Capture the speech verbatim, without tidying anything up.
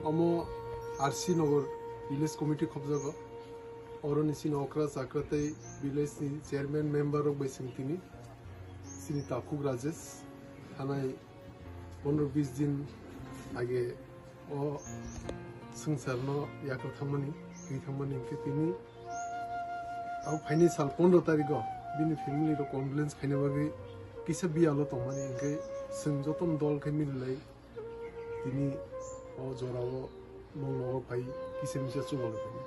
Omo R C Nagar Village Committee khobjago. Oroni chini okra chakra tei village ni chairman member rok bai chwng tini chini takhuk Rajesh thanai pondro bis din age o swngcharno yakar thangmani, twi thangmani hwnkhe tini abo phaini sal pondro tarikh o bini family rok condolence khaina bagwi kisa biyalo tongmani hwnkhe chwng jotono dol khe mililai tini o jorao nwng nogo phai kisa misa chubalai.